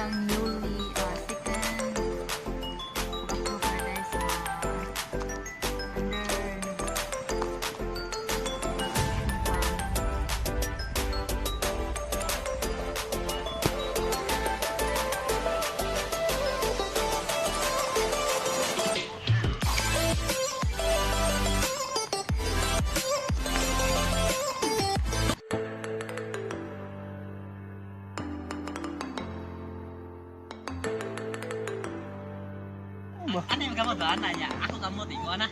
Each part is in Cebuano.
ng newly second Bako Paradise under renovation pa. Ano yung kamot ba? Ana niya. Ako kamot eh. Ana.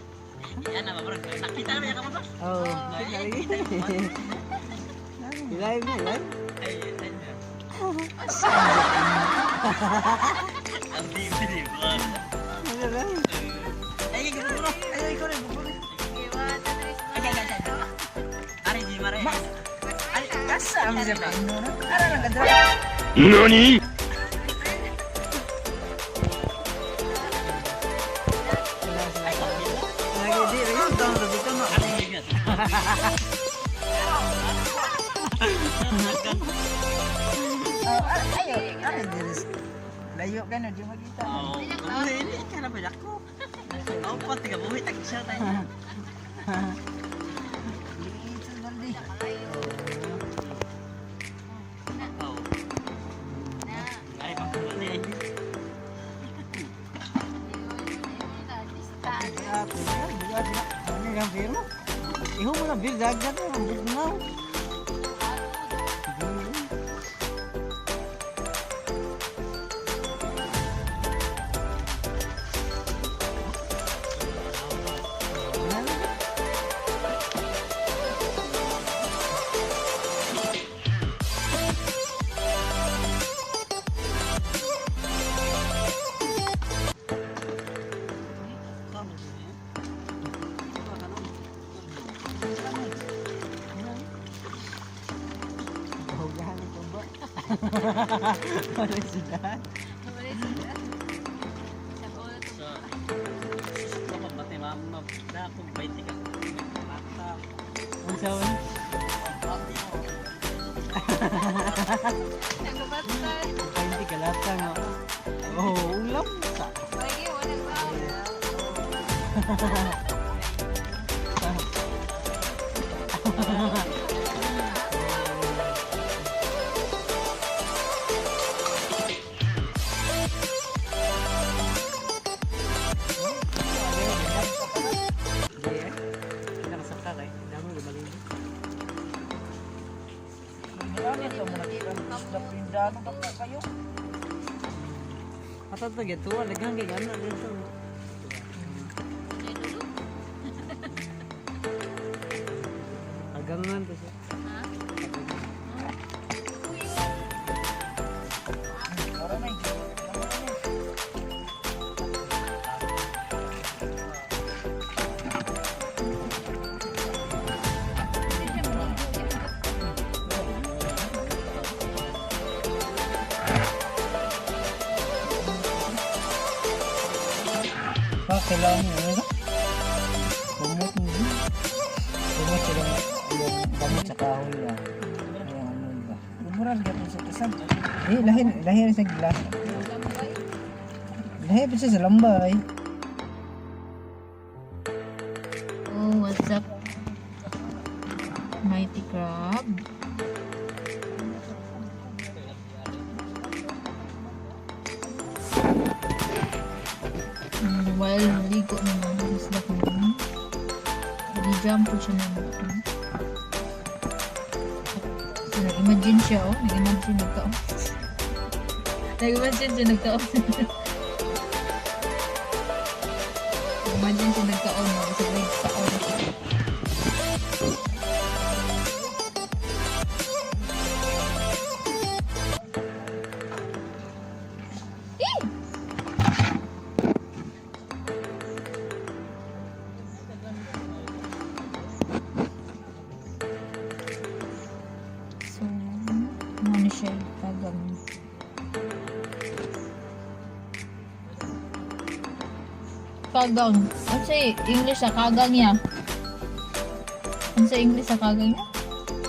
Ana ba bro? Nakita na niya kamot ba? Oh, Nakita yung kamot. live na, live. Ay, ay, ay. Ang bibi bro. Ano lang? Ay, ikaw bro. Ay, ikaw rin, ikaw rin. Okay, one, two, three, Ay, ay, ay, ay. Ari, di mare. Ari, Kasa ang siya pa. Ara lang kadra. NANI? Ay, kapila. Lagi di rin tong dito no. Ari, di nga. Ayo, ara diri. Layo ka na di makita. Oh, ini ka na ba ako? Ako pa tiga buhi tag siya tayo. Dito baldi. Oh. Na. Ay, pagkulo ni. Artista. Ako na, bugat na. Ano lang pero? Iho mo na bir dagat na, ang bugnaw. Hugahan ito ba? Wala sila. Wala sila. Sa ulo to. So, ako ba ti ma'am da kung 20 ka. Mata. Ang sawan. Nagabata. Hindi ka lata nga. Oh, ulam sa. Lagi, wala ba? Hindi eh. Nakasakta kay. Damo gumaligo. Ato to gitu, daghang kay gana dito. Agangan to siya. Ha? Hindi siya maligo. Ah, kailangan mo ano? Gamot mo. Gamot sila yung gamot sa kahoy ah. Yung ano ba? Umuran ka sa tasam. Eh, lahir, lahir sa glass. Lahir pa siya sa lambay. Oh, what's up? Mighty crab. While naligo naman, isda ko naman. Di-jump po siya naman. So, nag-imagine siya, oh. Nag-imagine nagkaon. Nag-imagine siya nagkaon. Imagine siya nagkaon, no? Sa nagkaon. Eh! So, ano siya, kagang. Kagang. Ano sa English sa kagang niya? Ano sa English sa kagang niya?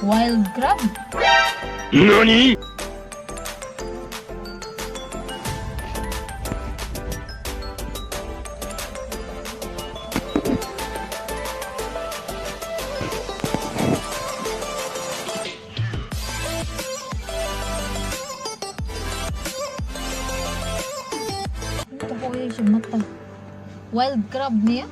Wild crab? NANI? Dili siya mata. Wild crab niya?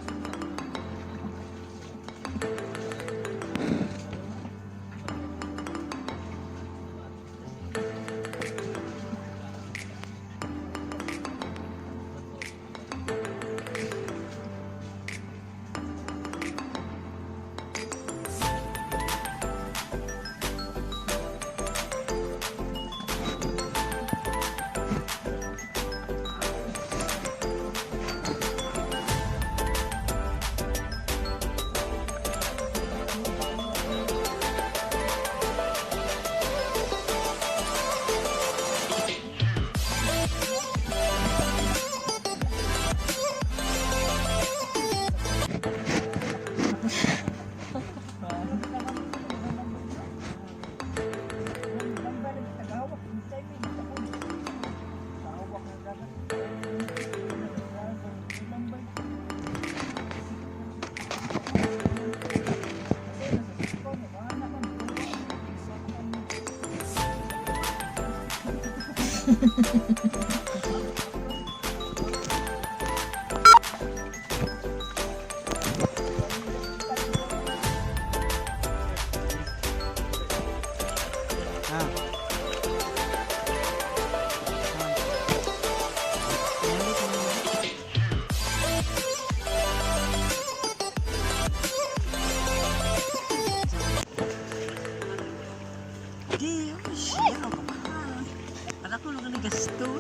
Ah. Di, oh, siya. Anak ko lang gasto.